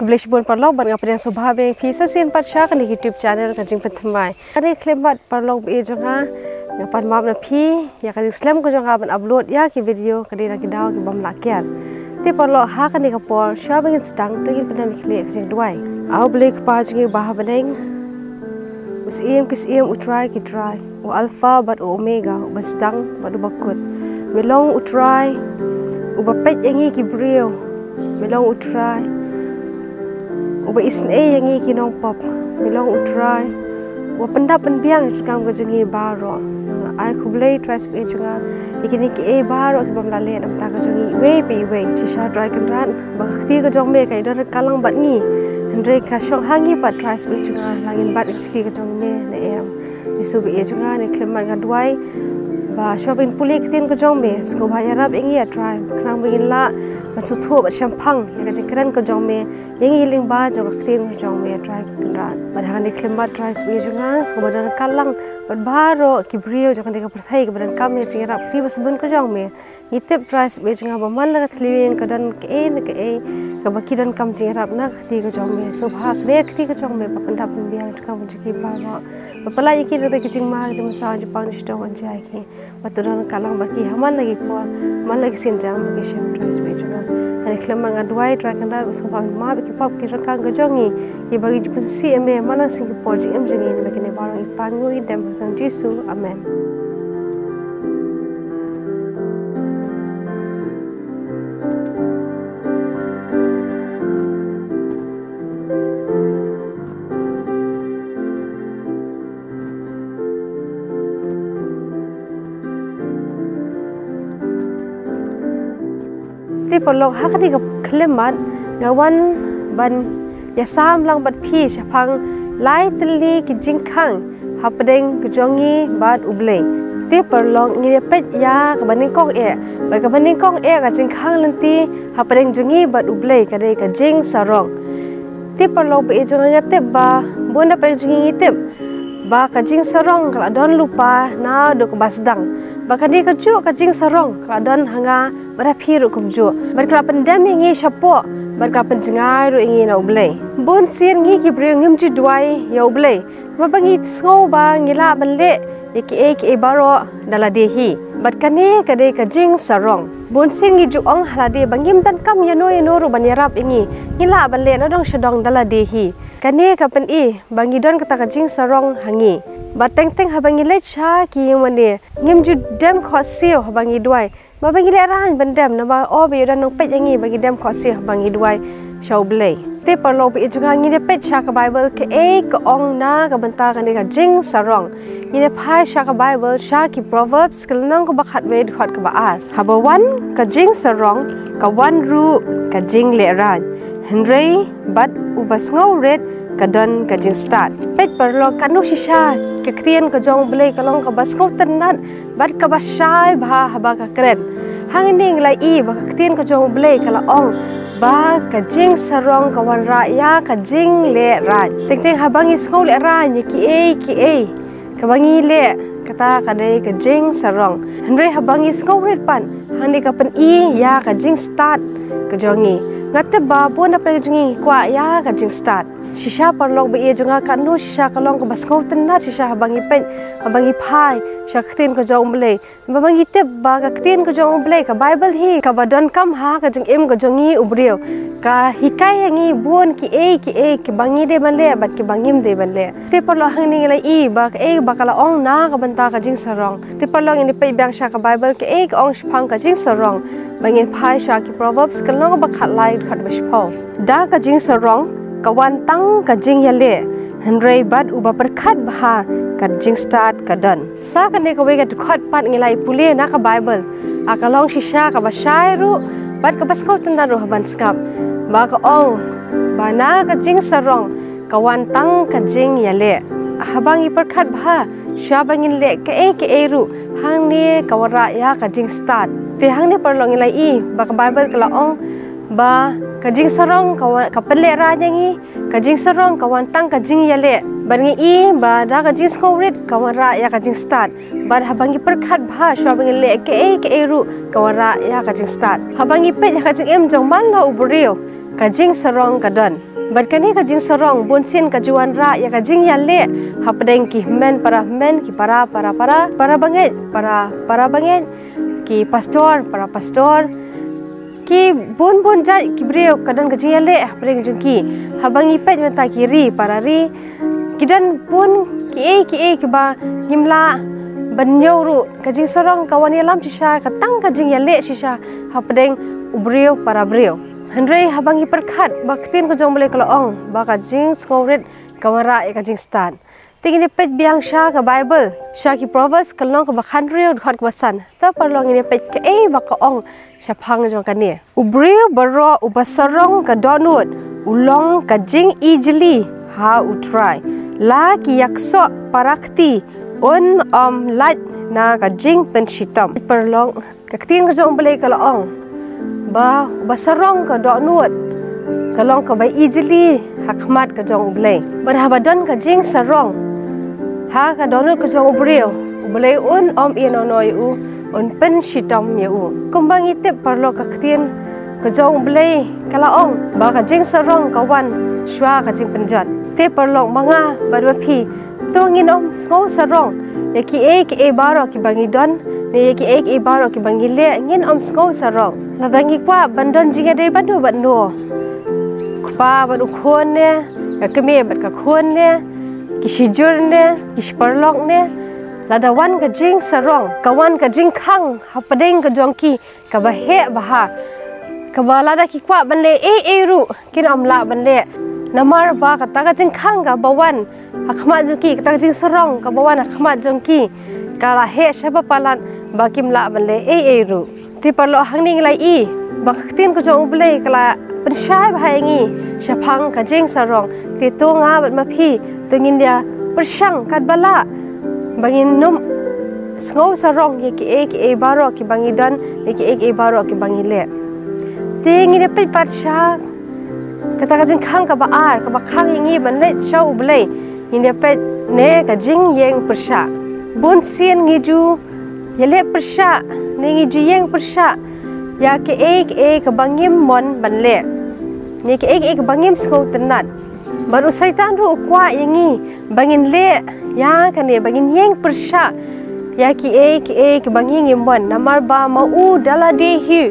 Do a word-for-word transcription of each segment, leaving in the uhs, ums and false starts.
Khublei shibun paralok, bad nga pdiang sngewbha biang ïa phi sa shisien pat sha kane ka YouTube channel Ka Jingpynthymmai. Kane ka khyllipmat paralok ba ïeit jong nga, nga pan map na phi ïa ka jingslem ka jong nga ban upload ïa ki video ka dei na ki daw ki bym lah kiar. Te paralok, ha kane ka por shuwa ba ngin sdang, to ngin pyndem ïa ki leh ka jingduwai. A U Blei Kpa jong ngi uba ha bneng, U Syiem ki syiem, U Trai ki trai, U Alpha bad U Omega, uba sdang bad uba kut. Me long U Trai uba peit ïa ngi ki briew. Me long U Trai uba isynei ïa ngi ki nongpop. Me long U Trai uba pyndap pynbiang ïa ka kam ka jong ngi baroh. Nga ai khublei, Trai Blei jong nga, ïa kine kiei baroh ki bym lah leh na ka bynta ka jong ngi iwei pa iwei. Shisha Trai Kynrad, ba ka kti ka jong me ka ïadon ryngkat lang bad ngi. Hynrei ka shong ha ngi pat, Trai Blei jong nga, la ngin bat ka kti ka jong me ne em. Jisu ba ïeit jong nga, ha kane ka khyllipmat nga duwai ba shuwa ba ngin pule ïa ka ktien ka jong me, sngewbha ïarap ïa ngi, A Trai, khnang ba ngin lah ban sngewthuh bad shemphang ïa ka jingkren ka jong me ïa ngi lyngba jong ka ktien ka jong me, A Trai Kynrad. Bad ha kane ka khyllipmat, Trai Blei jong nga, sngewbha don ryngkat lang bad baroh ki briew jong kane ka pyrthei kiba donkam ïa ka jingïarap kti ba sbun ka jong me. Ngi tip, Trai Blei jong nga, ba man la ka thliew ïing ka don kaei na kaei kaba ki donkam jingïarap na ka kti ka jong me. Sngewbha kane ka kti ka jong me ba pyndap pynbiang ïa ka kam ka jong ki baroh, ba pynlait ïa ki na ka bynta ka jingma, ka jingmynsaw, jingpang, jingshitom, ban jia ïa ki. Ba to don ryngkat lang bad ki ha man la ki por, man la ki sienjam ba ki shem, Trai Blei jong nga. Ha kane ka khyllipmat nga duwai, Trai Kynrad, ba sngewbha ban map ïa ki pop ki ryngkang ka jong ngi, kiba ngi ju pynsngewsih ïa me man la ka sngi ka por jingim jong ngi, ba kine baroh ngi pan, ngi ïeit, ha ka kyrteng Jisu. Amen. Te paralok, ha kane ka khyllipmat nga wan ban ïasam lang bad phi shaphang lai tylli ki jingkhang hapdeng ka jong ngi bad U Blei. Te paralok, ngin ïa peit ïa kaba nyngkong eh, bad kaba nyngkong eh ka jingkhang lynti hapdeng jong ngi bad U Blei ka dei ka jingsarong. Te paralok ba ïeit jong nga, nga tip ba bun na pdeng jong ngi ngi tip ba ka jingsarong ka la don lypa naduh kaba sdang. Ba kane kajuh ka jingsarong ka la don ha nga bad ha phi ruh kumjuh. Bad ka la pyndem ïa ngi shapoh, bad ka la pynjngai ruh ïa ngi na U Blei. Bun sien ngi ki briew ngim ju duwai ïa U Blei, namar ba ngi sngew ba ngi lah ban leh ïa kiei kiei baroh da lade hi. Bad kane ka dei ka jingsarong. Bun sien ngi ju ong ha lade ba ngim donkam ïano ïano ruh ban ïarap ïa ngi, ngi lah ban leh nadong shadong da lade hi. Kane ka pyni ba ngi don kata ka jingsarong ha ngi. Bad teng teng haba ngi leit sha ki ïingmane, ngim ju dem khohsiew haba ngi duwai, ba, ba ngi lehraiñ ban dem, namar, oh, ba ïoh don nongpeit ïa ngi, ba ngi dem khohsiew haba ngi duwai sha U Blei. Te paralok ba ïeit jong nga, ngin ïa peit sha ka Baibl kaei ka ong na ka bynta kane ka jingsarong. Ngin ïa phai sha ka Baibl, sha ki Proverbs ka lynnong kaba khatwei, dkhot kaba ar. Haba wan ka jingsarong, ka wan ruh ka jinglehraiñ, hynrei bad uba sngewrit ka don ka jingstad. Peit paralok, katno shisha ka ktien ka jong U Blei ka long kaba sngewtynnad bad kaba shai bha haba ka kren. Hangne ngi la ïohi ba ka ktien ka jong U Blei ka la ong ba ka jingsarong ka wanrah ïa ka jinglehraiñ. Teng teng haba ngi sngewlehraiñ ïa kiei kiei kaba ngi leh, kata ka dei ka jingsarong. Hynrei haba ngi sngewrit pat, hangne ka pyni ïa ka jingstad ka jong ngi. Nga tip ba bun na pdeng jong ngi ngi kwah ïa ka jingstad. Shisha paralok ba ïeit jong nga, katno shisha ka long kaba sngewtynnad shisha haba ngi peit, haba ngi phai sha ka ktien ka jong U Blei. Ba, ba ngi tip ba ka ktien ka jong U Blei, ka Baibl hi kaba donkam ha ka jingim ka jong ngi u briew. Ka hikai ïa ngi bun kiei kiei kiba ngi dei ban leh bad kiba ngim dei ban leh. Te paralok, hangne ngi la ïohi ba kaei ba ka la ong na ka bynta ka jingsarong. Te paralok, ngin ïa peit biang sha ka Baibl kaei ka ong shaphang ka jingsarong. Ba ngin phai sha ki Proverbs ka lynnong kaba khatlai, dkhot ba shiphew. Da ka jingsarong ka wan tang ka jingïaleh, hynrei bad uba pyrkhat bha ka jingstad ka don. Sa kane kawei ka dkhot pat ngi la ïa pule na ka Baibl, a, ka long shisha kaba shai ruh bad kaba sngewtynnad ruh haba ngi sngap. Ba ka ong ba na ka jingsarong ka wan tang ka jingïaleh. Haba ngi pyrkhat bha shuwa ba ngin leh kaei kaei ruh, hangne ka wanrah ïa ka jingstad. Te hangne paralok ngi la ïohi ba ka Baibl ka la ong ba ka jingsarong ka wan, ka pynlehraiñ ïa ngi, ka jingsarong ka wan tang ka jingïaleh. Bad ngi ïohi ba da ka jingsngewrit ka wanrah ïa ka jingstad. Bad haba ngi pyrkhat bha shuwa ba ngin leh kaei kaei ruh ka wanrah ïa ka jingstad. Haba ngi peit ha ka jingim jong man la u briew, ka jingsarong ka don. Bad kane ka jingsarong bun sien ka ju wanrah ïa ka jingïaleh hapdeng ki hynmen para hynmen, ki para para para, para bangeit para para bangeit, ki pastor para pastor, ki bun bun jait ki briew ka don ka jingïaleh hapdeng jong ki. Haba ngi peit mynta ki ri para ri, ki don bun kiei kiei kiba ngim lah ban ñiew ruh. Ka jingsarong ka wan ïalam shisha, ka tang ka jingïaleh shisha hapdeng u briew para briew. Hynrei haba ngi pyrkhat ba ka ktien ka jong U Blei ka la ong ba ka jingsngewrit ka wanrah ïa ka jingstad. Te ngin ïa peit biang sha ka Baibl, sha ki Proverbs ka lynnong kaba khathynriew dkhot kaba san. Te paralok, ngin ïa peit kaei ba ka ong shaphang jong kane. U briew baroh uba sarong ka dohnud u long ka jingijli ha U Trai. La ki ïaksoh para kti un ym lait na ka jingpynshitom. Paralok, ka ktien ka jong U Blei ka la ong ba uba sarong ka dohnud ka long kaba ijli ha khmat ka jong U Blei. Bad haba don ka jingsarong ha ka dohnud ka jong u briew, U Blei un ym ïehnoh noh ïa u, un pynshitom ïa u. Kumba ngi tip paralok, ka ktien ka jong U Blei ka la ong ba ka jingsarong ka wan shuwa ka jingpynjot. Te paralok, ma nga bad ma phi, to ngin ym sngewsarong ïa kiei kiei baroh kiba ngi don, ne ïa kiei kiei baroh kiba ngi leh, ngin ym sngewsarong. Lada ngi kwah ban don jingïadei bad uno bad uno, u kpa bad u khun ne, ka kmie bad ka khun ne, ki shijur ne, ki shiparalok ne, lada wan ka jingsarong, ka wan ka jingkhang hapdeng ka jong ki kaba heh bha, kaba lada ki kwah ban leh ei ei ruh kin ym lah ban leh. Namar ba kata ka jingkhang kaba wan ha khmat jong ki, kata ka jingsarong kaba wan ha khmat jong ki, ka la heh shaba palat ba kim lah ban leh ei ei ruh. Te paralok, hangne ngi la ïohi ba ka ktien ka jong U Blei ka la pynshai bha ïa ngi shaphang ka jingsarong. Te to nga bad ma phi, to ngin ïa pyrshang katba lah ba ngin ym sngewsarong ïa kiei kiei baroh kiba ngi don, ïa kiei kiei baroh kiba ngi leh. Te ngin ïa peit pat sha kata ka jingkhang kaba ar kaba khang ïa ngi ban leit sha U Blei. Ngin ïa peit ne ka jingïeng pyrshah. Bun sien ngi ju ïaleh pyrshah ne ngi ju ïeng pyrshah ïa kiei kiei kaba ngim mon ban leh, ne kiei kiei kaba ngim sngewtynnat. Bad u Soitan ruh u kwah ïa ngi ba ngin leh ïa kane, ba ngin ïeng pyrshah ïa kiei kiei kaba ngi ngim mon. Namar ba ma u da lade hi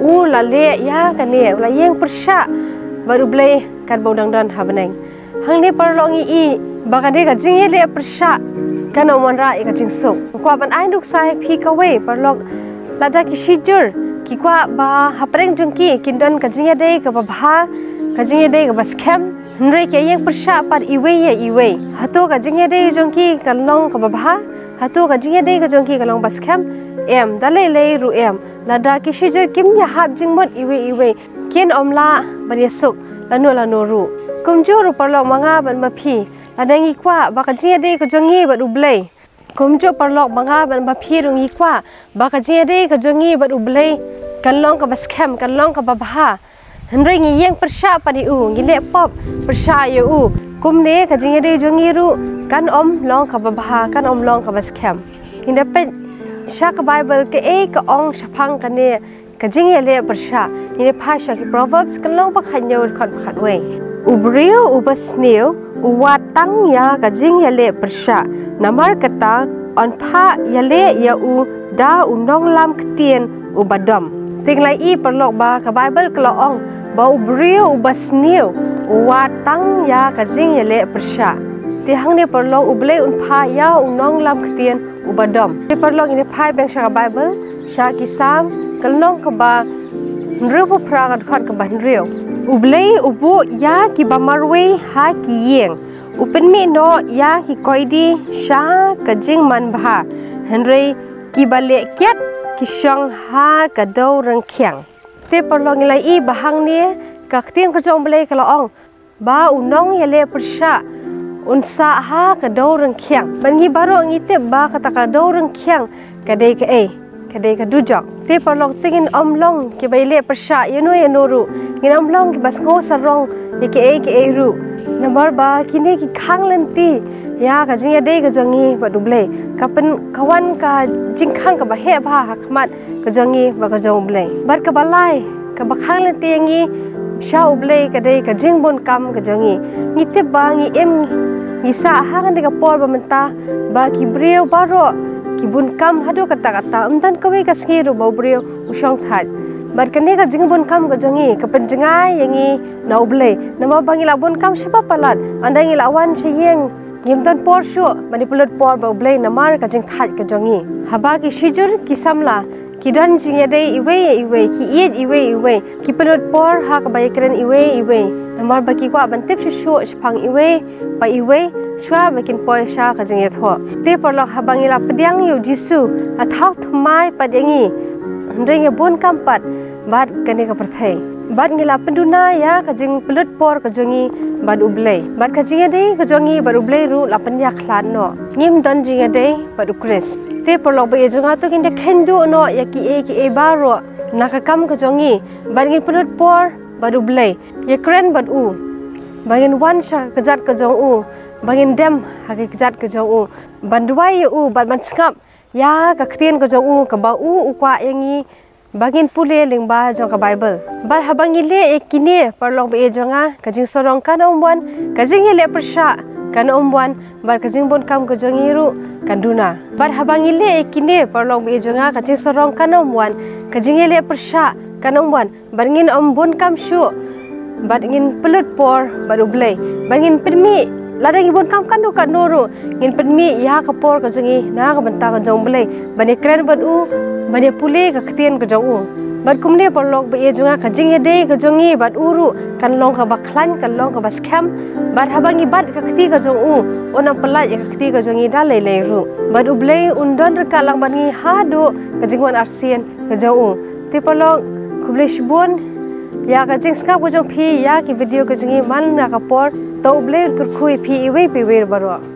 u la leh ïa kane, u la ïeng pyrshah bad U Blei katba u dang don ha bneng. Hangne paralok, ngi ïohi ba kane ka jingïaleh pyrshah kan ym wanrah ïa ka jingsuk. Nga kwah ban ai nuksa ïa phi kawei paralok, lada ki shijur ki kwah ba hapdeng jong ki kin don ka jingïadei kaba bha, ka jingïadei kaba skhem, hynrei ki ïeng pyrshah pat iwei ïa iwei, hato ka jingïadei jong ki kan long kaba bha? Hato ka jingïadei ka jong ki kan long ba skhem? Em, da lei lei ruh em. Lada ki shijur kim ïahap jingmut iwei iwei, kin ym lah ban ïasuk lano lano ruh. Kumjuh ruh paralok, ma nga bad ma phi, lada ngi kwah ba ka jingïadei ka jong ngi bad U Blei, kumjuh paralok, ma nga bad ma phi ruh ngi kwah ba ka jingïadei ka jong ngi bad U Blei kan long kaba skhem, kan long kaba bha, hynrei ngi ïeng pyrshah pat ïa u, ngi leh pop pyrshah ïa u, kumne ka jingïadei jong ngi ruh kan ym long kaba bha, kan ym long kaba skhem. Ngin da peit sha ka Baibl kaei ka ong shaphang kane ka jingïaleh pyrshah. Ngin da phai sha ki Proverbs ka lynnong ba khathynñiew dkhot ba khatwei. U briew uba sniew u wad tang ïa ka jingïaleh pyrshah, namar kata yn phah ïaleh ïa u da u nonglam ktien uba dom. Te ngi la ïohi paralok ba ka Baibl ka la ong ba u briew uba sniew u wad tang ïa ka jingïaleh pyrshah. Te hangne paralok, U Blei un phah ïa u nonglam ktien uba dom. Te paralok, ngin phai biang sha ka Baibl, sha ki Salm ka lynnong kaba hynriewphew phra, ka dkhot kaba hynriew. U Blei u buh ïa kiba marwei ha ki ïing, u pynmih noh ïa ki koidi sha ka jingmanbha, hynrei kiba leh kiad ki shong ha ka dewryngkhiang. Te paralok, ngi la ïohi ba hangne ka ktien ka jong U Blei ka la ong ba u nongïaleh pyrshah un sah ha ka dewryngkhiang. Bad ngi baroh ngi tip ba kata ka dewryngkhiang ka dei kaei? Ka dei ka dujok. Te paralok, to ngin ym long kiba ïaleh pyrshah ïano ïano ruh, ngin ym long kiba sngewsarong ïa kiei kiei ruh, namar ba kine ki khang lynti ïa ka jingïadei ka jong ngi bad U Blei. Ka pyn, ka wan ka jingkhang kaba heh bha ha khmat ka jong ngi bad ka jong U Blei. Bad kaba lai kaba khang lynti ïa ngi Sha U Blei ka dei ka jingbun kam ka jong ngi. Ngi tip ba ngi im, ngi sah ha kane ka por ba mynta, ba ki briew baroh ki bun kam haduh katta katta, ym don kawei ka sngi ruh ba u briew u shong thait. Bad kane ka jingbun kam ka jong ngi ka pynjngai ïa ngi na U Blei. Namar ba ngi la bun kam shibun palat, ynda ngi la wan sha ïing, ngim don por shuh ban ïa pynlut por bad U Blei namar ka jingthait ka jong ngi. Haba ki shijur ki samla ki don jingïadei iwei ïa iwei, ki ïeit iwei ïa iwei, ki pynlut por ha kaba ïakren iwei ïa iwei, namar ba ki kwah ban tip shuh shuh shaphang iwei pa iwei shuwa ba kin poi sha ka jingïathoh. Te paralok, haba ngi la pdiang ïa U Jisu, la thaw thymmai pat ïa ngi, hynrei ngi bun kam pat bad kane ka pyrthei. Bad ngi la pynduna ïa ka jingpynlut por ka jong ngi bad U Blei. Bad ka jingïadei ka jong ngi bad U Blei ruh la pynïakhlad noh. Ngim don jingïadei bad U Khrist. Te paralok ba ïeit jong nga, to ngin da kheiñ duh noh ïa kiei kiei baroh na ka kam ka jong ngi, bad ngin pynlut por bad U Blei, ïakren bad u, ba ngin wan sha ka kjat ka jong u, ba ngin dem ha ka kjat ka jong u, ban duwai ïa u bad ban sngap ïa ka ktien ka jong u kaba u u kwah ïa ngi ba ngin pule lyngba jong ka Baibl. Bad haba ngi leh ïa kine paralok ba ïeit jong nga, ka jingsarong kan ym wan, ka jingïaleh pyrshah kan ym wan, bad ka jingbun kam ka jong ngi ruh kan duna. Bad haba ngi leh ïa kine paralok ba ïeit jong nga, ka jingsarong kan ym wan, ka jingïaleh pyrshah kan ym wan, bad ngin ym bun kam shuh, bad ngin pynlut por bad U Blei, bad ngin pynmih, lada ngi bun kam katno katno ruh, ngin pynmih ïa ka por ka jong ngi na ka bynta ka jong U Blei, ban ïakren bad u, ban ïapule ka ktien ka jong u. Bad kumne paralok ba ïeit jong nga, ka jingïadei ka jong ngi bad u ruh kan long kaba khlaiñ, kan long kaba skhem. Bad haba ngi bat ka kti ka jong u, un nang pyllait ïa ka kti ka jong ngi da lei lei ruh. Bad U Blei un don ryngkat lang bad ngi haduh ka jingwan arsien ka jong u. Te paralok, khublei shibun ïa ka jingsngap ka jong phi ïa ki video ka jong ngi man la ka por. To U Blei un kyrkhu ïa phi iwei pa iwei baroh.